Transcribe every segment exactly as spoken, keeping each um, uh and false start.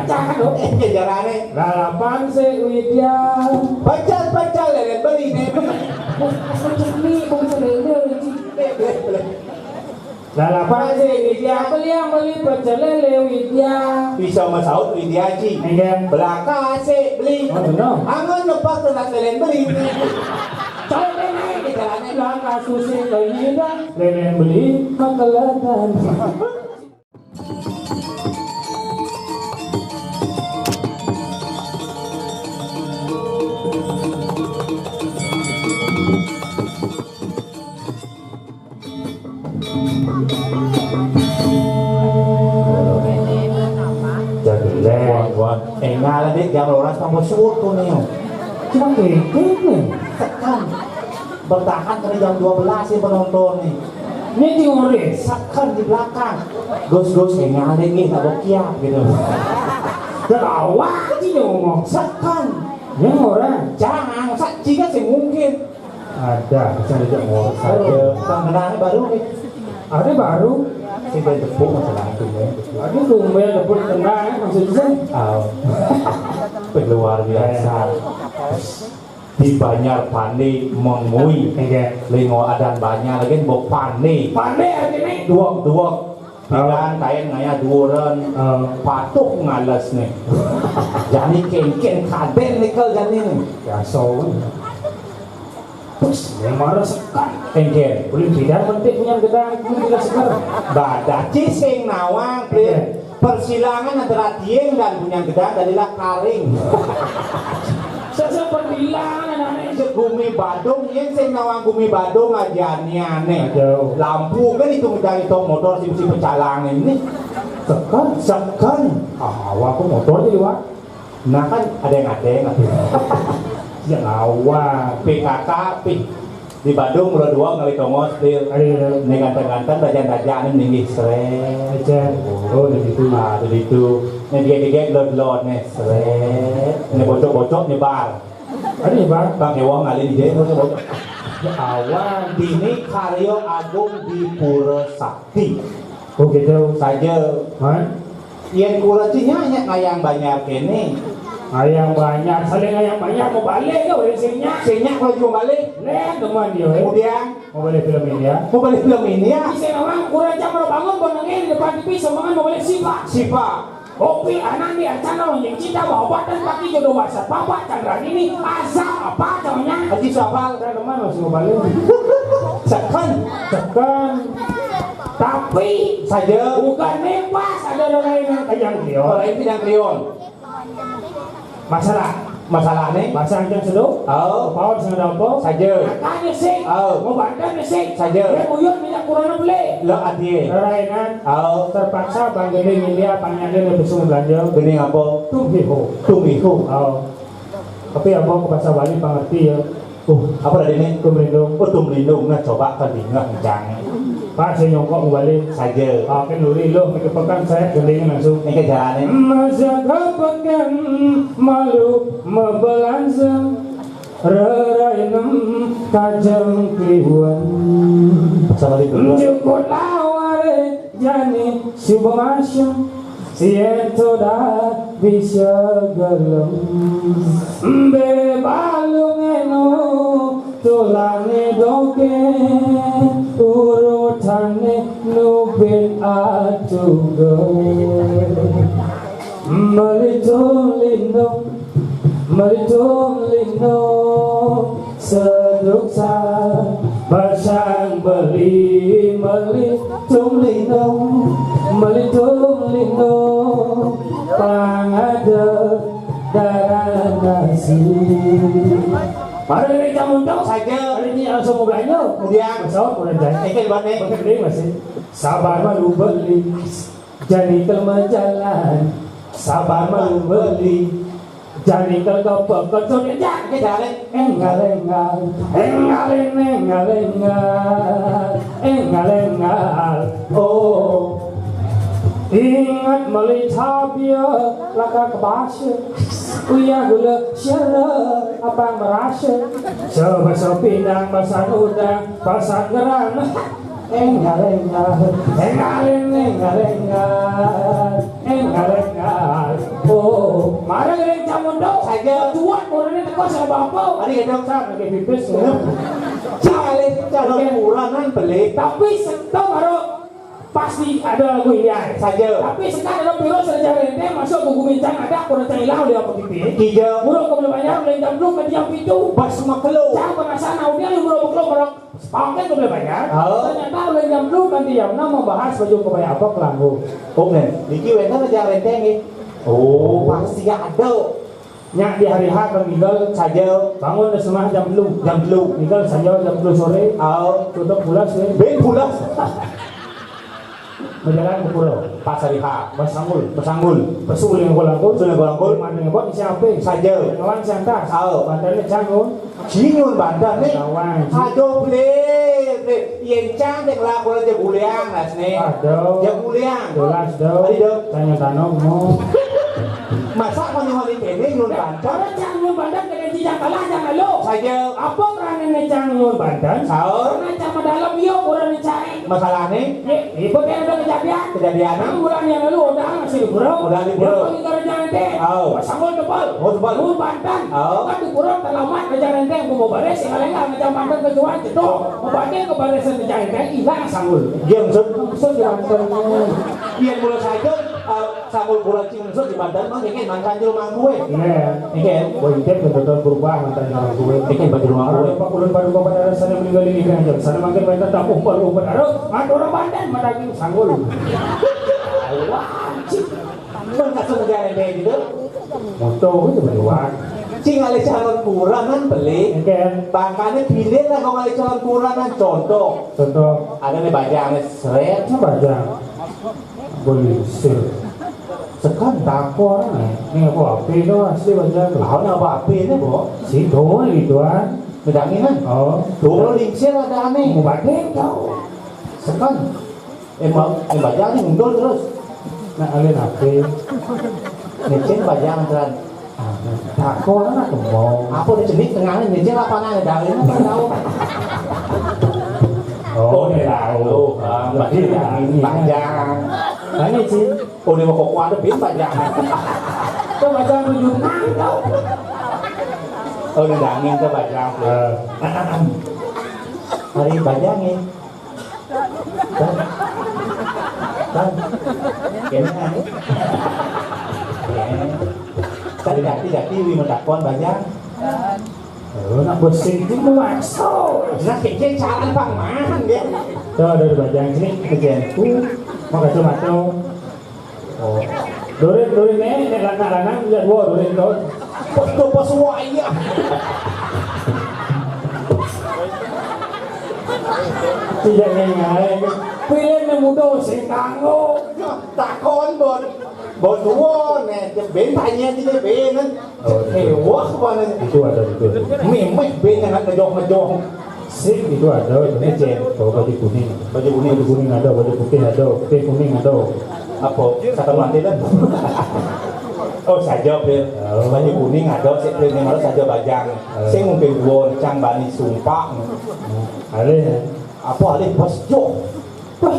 Cakep lho. Eh, jarane. Lalapan sik Widya. Pecel-pecel lelen beli ne. Kok kok ni kok bisa lele, Ci? Lalapan sik Widya. Beli yang beli pecel lele Widya. Bisa masaut Widya, Ci. Iya. Belaka sik beli. Oh, bener. Angon lepas telat lelen beli. Cok ini di jarane. Belaka susi ke Widya. Lelen beli makeletan. Jagelek. Wah, wah. Eh, ngalah, Dik, jam rolas tambah suut tuh nih. Cuma kengkeng nih. Tekan. Bertahan dari jam dua belas ya penonton nih. Ini di ngore. Seken di belakang. Gus, Gus, eh, ngalah nih, tak bokiak gitu. Tertawa aja ngomong. Seken. Yang orang. Jangan, sa-, jika sih mungkin. Ada, bisa tidak ngurus saja. Bang, kenalnya baru nih. Ada baru. Sing tepuk masalah itu ya. Ada tumben tepuk tenang, maksudnya. Ah. Luar biasa. Di Banjar Pande mengui. Iya. Lingo adan Banjar lagi mbok pande. Pande artinya? Duok-duok. Bidan kain ngaya duren. Oh. Patuh ngales nih. Jani kengkeng kaden nikel jani nih. Ya, so. Terus, yang marah sekan. Kengkeng. Boleh bidan penting punya gedang, punya gedang segar. Badaci sing nawang, Plir. Iya. Persilangan antara tieng dan punya gedang adalah karing. Sese perbilangan anaknya. Gumi Badung, yen sing nawang Gumi Badung aja nih aneh. Aduh. Lampu kan itu gedang itu motor sing mesti pecalang ini. Sekan? Sekan. Ah, awak aku motor jadi, Wak. Nah, kan ada yang ada yang ada. Ya, awak. P K K, P. Di Badung, mula dua kali tongos, Pil. Aduh, aduh. Ini ganteng-ganteng, raja-raja, ini meninggi, seret. Aja. Oh, di situ. Ah, di situ. Ini dia-dia, gelot-gelot, nih, seret. Ini bocok-bocok, nyebar. Ada nyebar? Bang Ewang ngalih di dia, bocok-bocok. Ya, awak. Ini karya agung di Pura Sakti. Oh, gitu. Saja. Hah? Yen kula ci nyak, nyak ngayang Banjar kene. Ngayang Banjar, saling ngayang Banjar, mau balik ke, weh, sing nyak. Sing nyak kalau mau balik. Leh, teman dia, weh. Kemudian? Mau balik film India. Mau balik film India? Bisa orang kurang jam mau bangun, bonengnya di depan T V, semangat mau balik Sipa. Sipa. Opi, anak di Arcana, lonjeng cinta, bawa dan kaki jodoh WhatsApp Bapak Chandra ini, azab apa namanya? Haji Safal. Saya teman masih mau balik. Sekan. Sekan. Tapi saja. Bukan nepas, ada orang lain yang kejang dia. Orang lain tidak krion. Masalah. Masalah nih. Bahasa ancang sedo. Oh. Power sing ada apa? Saja. Makanya sih. Oh. Mau bandan sih. Saja. Dia buyut minyak kurang beli. Lo adie. Rerainan. Oh. Terpaksa Bang Gede India panjangnya lebih semua belanja. Gini apa? Tumiho. Tumiho. Oh. Tapi apa ke bahasa Bali pengerti ya? Oh, apa tadi nih? Tumlindung. Oh, tumlindung. Nah, coba kan bingung, jangan. Pak, saya nyongkok kembali. Saja. Oke, nuri lo, mikir pekan saya gendingin langsung. Ini ke jalannya. Masa kapan malu mebelanja, rerainem kajeng kliwon. Sama di dulu. Jukut laware jani subamasya, yen to da bisa gelem. Mbe balung eno tulane doke, urutane nubin atuge. Melitung lindung, melitung lindung, seduk sa basang beli, melitung lindung, melitung lindung, pangada darah nasi. Mari kita mundur saja. Hari ini langsung mau belanja. Kemudian. Pesawat udah jadi. Oke, buat nih. Oke, beli masih. Sabar malu beli. Jani kelma jalan. Sabar malu beli. Jani kelma kepekot. Sudah, ya, kita jalan. Enggal, enggal. Enggal, enggal, enggal. Enggal, enggal. Oh. Ingat meli tabia laka kebasa. Uya gula syara apa merasa. Sebasa pindang, pasang udang, pasang gerang. Enggal, enggal. Enggal, enggal, enggal. Enggal, enggal. Aja. Kuat orangnya teko sama bapak. Ada gedong, San, pakai pipis, ya. Cale, calon Oke. Puranan beli. Tapi setau karo pasti ada lagu ini ya. Saja. Tapi sekarang ada virus saja rente masuk buku bincang ada kurang hilang dia apa gitu. Iya. Buruk kembali banyak, lain jam belum ke jam itu. Pas makelo. Jangan penasaran, udah yang buruk belum orang. Sepaket kembali banyak. Oh. Ternyata lain jam belum kan dia. Nah, membahas baju kebaya apa kelanggu. Oh, men. Niki wenten aja rente nggih. Oh, pasti ada. Nyak di hari H kan minggal saja bangun di semah jam telu. Jam telu. Minggal saja jam telu sore. Au. Tutup pulas ya. Ben pulas. Berjalan ke pura. Pas hari H. Pas sanggul. Pas sanggul. Pesu yang kolangkul. Pesu yang kolangkul. Mana yang buat siapa? Saja. Kawan santas. Au. Matanya canggung. Cinyun bandan nih. Kawan. Aduh, beli, beli. Yen cantik lah kalau dia buliang, Mas nih. Aduh. Dia buliang. Jelas dong. Tadi dong. Tanya tanah mau. Masa mani-mani kene nyuwun banten? Ora cang nyuwun banten kene jijang kalah jang elo. Saja. Apa kerana ne cang nyuwun banten? Saur. Karena cang medalem yo kurang dicari. Masalahne? Ye, ibu dia ada kejadian. Kejadian. Nang bulan yang lalu udah masih di pura. Udah di pura. Dia panggil kerja nanti. Oh. Pasangul tebal. Oh, tebal. Nyuwun banten. Oh. Kan di pura terlambat kerja nanti aku mau baris yang lain nggak ngejam banten kejuan cetok. Mau banten ke barisan kerja nanti hilang sangul. Dia maksud maksud di banten. Iya mulai saja. Sambul bulan sing ngesut di badan mah ngene mantan jero mangku we. Iya. Iki ya. Wah, intip betul berubah mantan jero mangku we. Iki baju mangku we. Pak ulun pada bapak darah sana meninggal ini kan. Sana makin banyak tamu baru obat arep. Mata orang badan mata ini sanggul. Wajib. Kan kasih negara kayak gitu. Moto itu berubah. Sing alih calon kurang kan beli. Oke. Bangkane pilih lah kok alih calon kurang kan contoh. Contoh. Ada nih bajang nih seret. Apa bajang? Boleh sih. Sekan takon nih. Ini apa H P itu asli bajang tuh. Tahu nih apa H P ini, Bo? Si doang itu kan. Bedangin kan? Oh. Dulu lingsir ada aneh. Mau pakai tahu. Sekan. Eh, mau, eh, bajang nih mundur terus. Nah, alin H P. Ngecen bajang teran. Ah, takon lah kemong. Apa udah cenik tengahnya ngecen apa nanya dari mana tahu? Oh, dia tahu. Ah, bajang. Tanya sih. Oh, dia mau kok ada bin bajang. Itu bajang tujuh tahu. Oh, nendangin ke bajang. Eh. Hari bajang nih. Kan? Kan? Kene kan? Kene. Tadi ganti ganti wi mentakon bajang. Oh, nak bersih itu memaksa. Nah, kece cara pang mahan dia. Tuh ada di bajang sini. Kece. Mau kacamata. Oh. Durin, durin nih, nek lanang-lanang lihat dua durin tuh. Pas tuh pas waya. Tidak ngengai. Pilih yang muda sing kanggo. Takon bon. Bon dua nih, ben tanya dia ben. Oh, eh, wah mana? Itu ada betul. Memeh ben yang ngejoh-ngejoh. Sip itu ada, ini cek. Oh, baju kuning. Baju kuning. Baju kuning ada, baju putih ada, putih kuning ada. Apa? Kata mati kan? Oh, saja, Pil. Oh. Baju kuning ada, sik Pil ini malah saja bajang. Oh. Sing mungkin dua cang bani sumpah. Alih ya. Apa alih bos joh? Wah,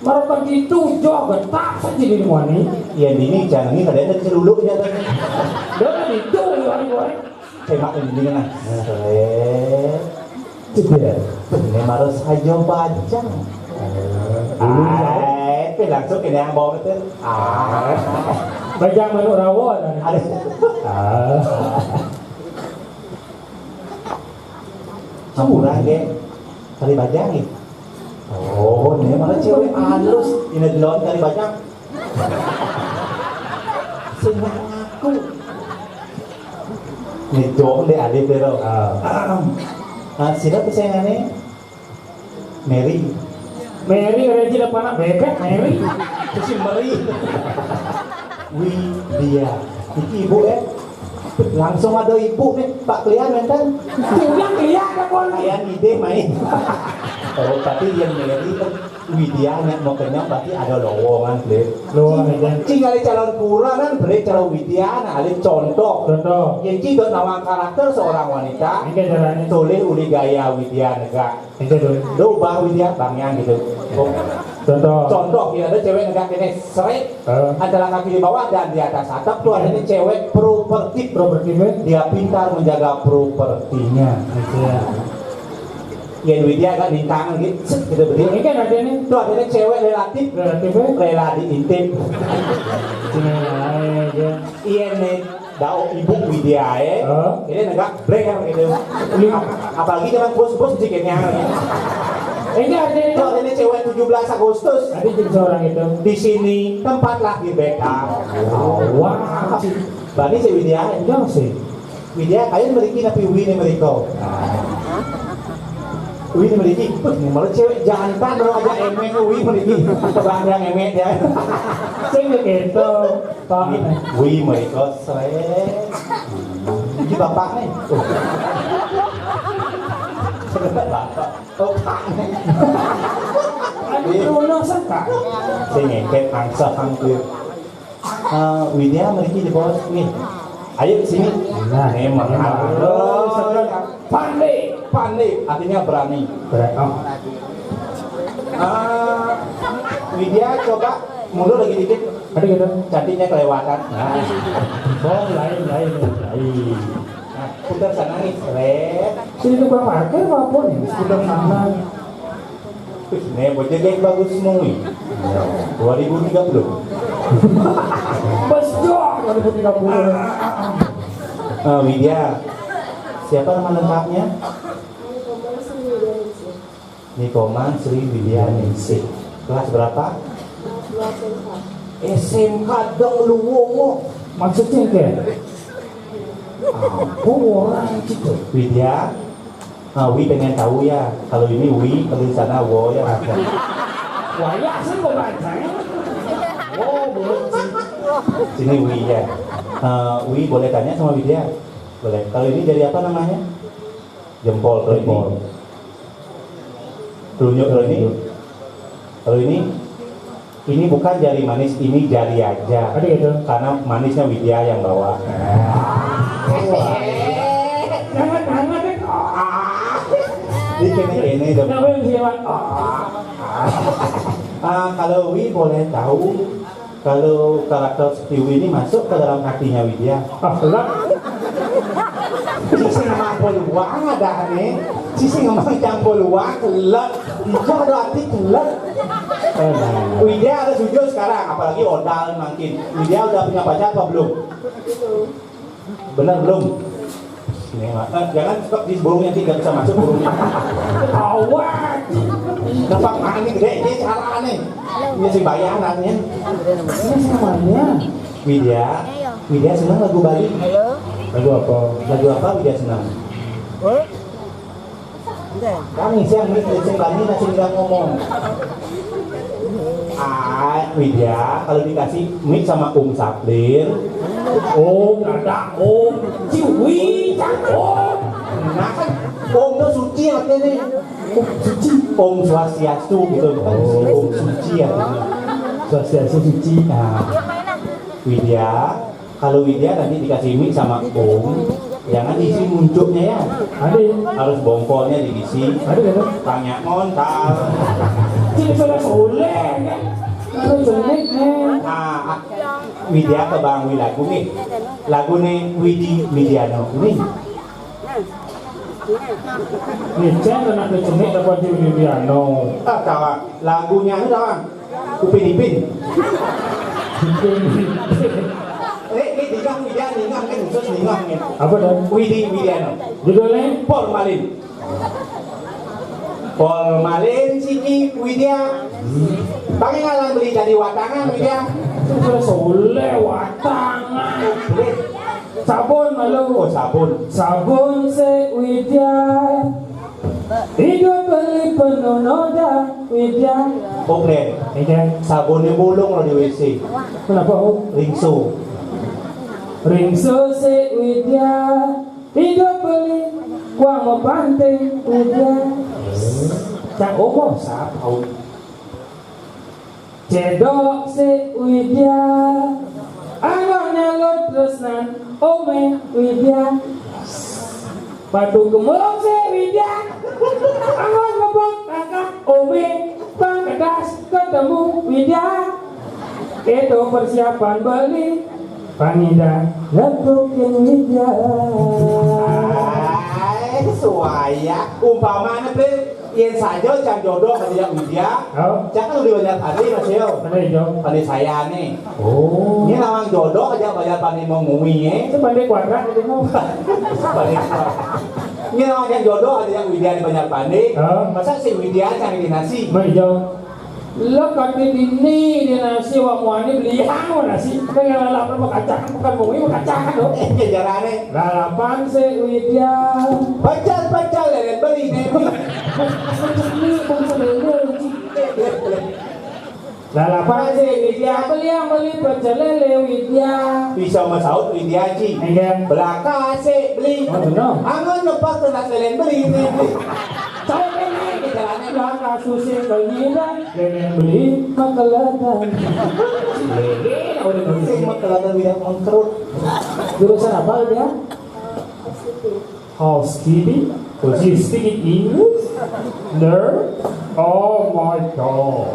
marah begitu joh getak saja di rumah ni. Ya ini jangan ini kadang ada celuluknya kan. Dia kan itu orang-orang. Tembak ini dengan. Seret. Tidak. Ini harus saja bajang. Dulu Ay, tapi langsung ini yang bawa itu. Ah. Bajang manuk rawa dah. Ada. Ah. Samurai ke. Kali bajang ni. Oh, ini mana cewek halus. Ini duluan kali bajang. Sing ngaku. Ngejong deh alif deh lo. Ah. Ah, sila kesayangannya Mary. Mary, Regina, apa anak bebek, Mary. Kecil Mary. Widya. Iki ibu ya. Langsung ada ibu nih, Pak Klian menten. Tulang Klian apa lagi? Klian ide main. Oh, tapi yang Mary kan Widya nek mau kenyang berarti ada lowongan, Blit. Lowongan, ya. Cing kali calon pura kan beli calon Widya, nah, alih contoh. Contoh. Yang ci dot nawang karakter seorang wanita. Ini caranya. Toleh uli gaya Widya negak. Itu tuh. Lo bah Widya bangnya gitu. Oh. Contoh. Contoh, ya, ada cewek negak ini, seret, eh, antara kaki di bawah dan di atas atap tuh, adanya cewek properti. Properti, men? Dia pintar menjaga propertinya. Iya. Ya, duit dia agak ningkang gitu, set, gitu, berdiri. Ini kan ada nih. Tuh, adanya cewek relatif. Relatif, men? Rela diintip. Cina lain aja. Iya, nih. Dao ibu Widya, eh. Hah? Ini negak brek kan gitu. Iya. Apalagi zaman bos-bos di kayaknya. Ini ada itu. Tuh, ini cewek tujuh belas Agustus. Ada jadi seorang itu. Di sini tempat lahir beta. Wah. Berarti si Widya. Enggak sih. Widya, kalian meriki tapi Wi ini meriko. Wi ini meriki. Wih, ini malah cewek jantan, baru aja emek, Wi meriki. Kebanggaan emek ya. Saya gitu. Pak. Wi meriko, seret. Ini bapak nih. Bapak. Oh, Pak nih. Aduh, lu sangka. Saya ngekek, angsa, hampir. Eh, Widya, meriki di bawah nih. Ayo sini. Nah, memang. Aduh, pandai. Pandai, artinya berani. Berani. Oh. Eh, Widya, coba mundur lagi dikit. Ada gitu. Cantiknya kelewatan. Nah. Oh, lain, lain, lain. Nah, putar sana nih, seret. Sini tukang parkir apa nih? Putar sana. Wih, nih, bocah kayak bagus semua nih. Dua ribu tiga puluh. Bos, dua ribu tiga puluh. Eh, Widya, siapa nama lengkapnya? Nikoman Sri Widyaningsih. Kelas berapa? S M K dong lu wongo. Maksudnya kayak apa orang gitu? Widya, ah, Wi pengen tahu ya. Kalau ini Wi, kalau di sana Wo ya. Wayah sih kok bacanya. Oh, belum sih. Sini Wi ya. Eh, Wi boleh tanya sama Widya? Boleh. Kalau ini dari apa namanya? Jempol. Kalau ini? Telunjuk. Kalau ini? Kalau ini? Ini bukan jari manis, ini jari aja. Ada gitu. Karena manisnya Widya yang bawa. Jangan, jangan, deh. Ini kene-kene dong. Kenapa yang siapa? Ah, kalau Wi boleh tahu, kalau karakter seperti Wi ini masuk ke dalam hatinya Widya? Ah, lah. Sisi ngomong poluang ada nih. Sisi ngomong campur luang, kelek. Itu ada arti kelek. Eh, nah. Widya ada sujud sekarang, apalagi Odal makin. Widya udah punya pacar apa belum? Benar belum? Ini, Mak. Eh, jangan stop di burungnya, tidak bisa masuk burungnya. Awas. Gampang mana ini gede, ini cara aneh. Ini si Bayan aneh. Ini semuanya. Widya, Widya senang lagu Bali. Halo. Lagu apa? Lagu apa Widya senang? Kami siang mic, sing Bali masih nggak ngomong. Ah, Widya, kalau dikasih mic sama Om Saplir. Om, ada Om. Ciwi, cakep. Nah, kan Om tuh suci artinya. Om suci. Om Swastiastu gitu. Om suci artinya. Swastiastu suci. Nah, Widya, kalau Widya nanti dikasih mic sama Om, jangan isi muncuknya ya. Ada. Harus bongkolnya diisi. Ada gitu. Tanya montal. Cik, sudah soleh kan? Kalau jelek nih. Ah, ah, Widya ke Bang Wi lagu nih. Lagu nih Widi Widiano nih. Nih, cek anak cemik dapat di Widiano. Ah, kawan. Lagunya ini, kawan. Upin Ipin. Eh, ini tiga Widya, ningang kan khusus ningang nih. Apa dah? Widi Widiano. Judulnya? Formalin. Formalin sini Widya. Pakai ngalang beli jadi watangan Widya. Sudah soleh watangan. Sabun malu. Oh, sabun. Sabun se Widya. Hidup beli penuh noda Widya. Oke. Iya. Sabunnya bolong loh di W C. Kenapa, Om? Ringso. Ringso se Widya. Hidup beli kuang mau pantai Widya. Cak Om, siapa, Om? Cedok se Widya. Angok nyalot terus nan ome Widya. Batu gemulung se Widya. Angok ngebok kakak ome Bang Kedas. Ketemu Widya. Itu persiapan beli. Pangida lepukin Widya. Ay, suaya. Umpamane, Plir, yen saja can jodoh aja Widya. Oh. Jangan lu di Banjar Padi, Mas Yo. Mana hijau? Padi saya nih. Oh. Ini nawang jodoh aja Banjar Padi mau ngui, ya. Itu pandai kuadrat itu mau. Ini nawang can jodoh aja Widya di Banjar Padi. Oh. Masa si Widya can nasi? Mana hijau? Lo kaki dini di nasi wa muani beli yang nasi. Kan yang lalap lo kacang bukan mui kacang lo. Jajarane. Lalapan si Widya. Pacal pacal leren beli nih. Ini bangsa beli. Lalapan si Widya beli yang beli pacal lele Widya. Bisa masaut Widya ji. Enggak. Belaka si beli. Oh no. Angan lepas tenas leren beli nih. Cau ini jajarane. Belaka susi beli. Lele beli makaladan. Lele udah beli. Sing makaladan tidak mengkerut. Jurusan apa dia? Housekeeping. Housekeeping. English? Nerd? Oh my god.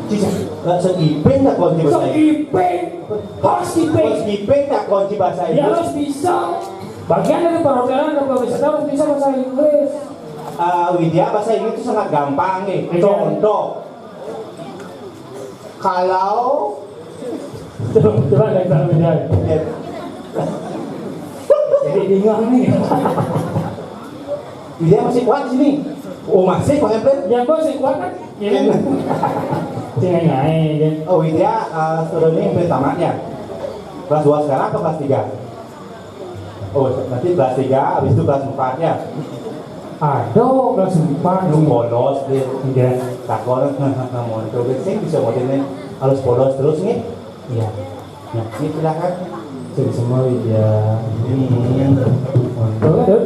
Cici, nggak sekiping tak kunci bahasa Inggris. Sekiping. Housekeeping. Housekeeping tak kunci bahasa Inggris. Ya harus bisa. Bagian dari perhotelan dan pariwisata harus bisa bahasa Inggris. Uh, Widya bahasa Inggris itu sangat gampang nih. Iya. Contoh, kalau coba coba dari sana Widya. Iya. Jadi bingung nih. Widya masih kuat di sini. Oh masih Pak Emper? Ya gue masih kuat kan. Ini. Cengeng aja. Oh Widya uh, sudah ini sampai tamatnya. Kelas dua sekarang apa kelas tiga? Oh, nanti kelas tiga, habis itu kelas empat ya. Aduh, kelas empat. Lu bolos deh. Iya. Takon monco sing bisa modelnya harus bolos terus nih. Iya. Nah, ini silakan. Jadi semua ya. Hmm. Monco tuh.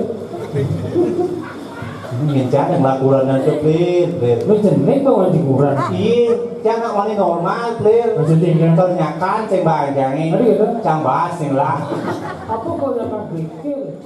Ini cara laporan aja, Plir, Plir. Lu jenek bawa di kurang. Iya, jangan wani normal, Plir. Maksudnya kan? Ternyata ceng banjangi. Aduh gitu. Cang bahas sing lah. Apa kau udah pikir?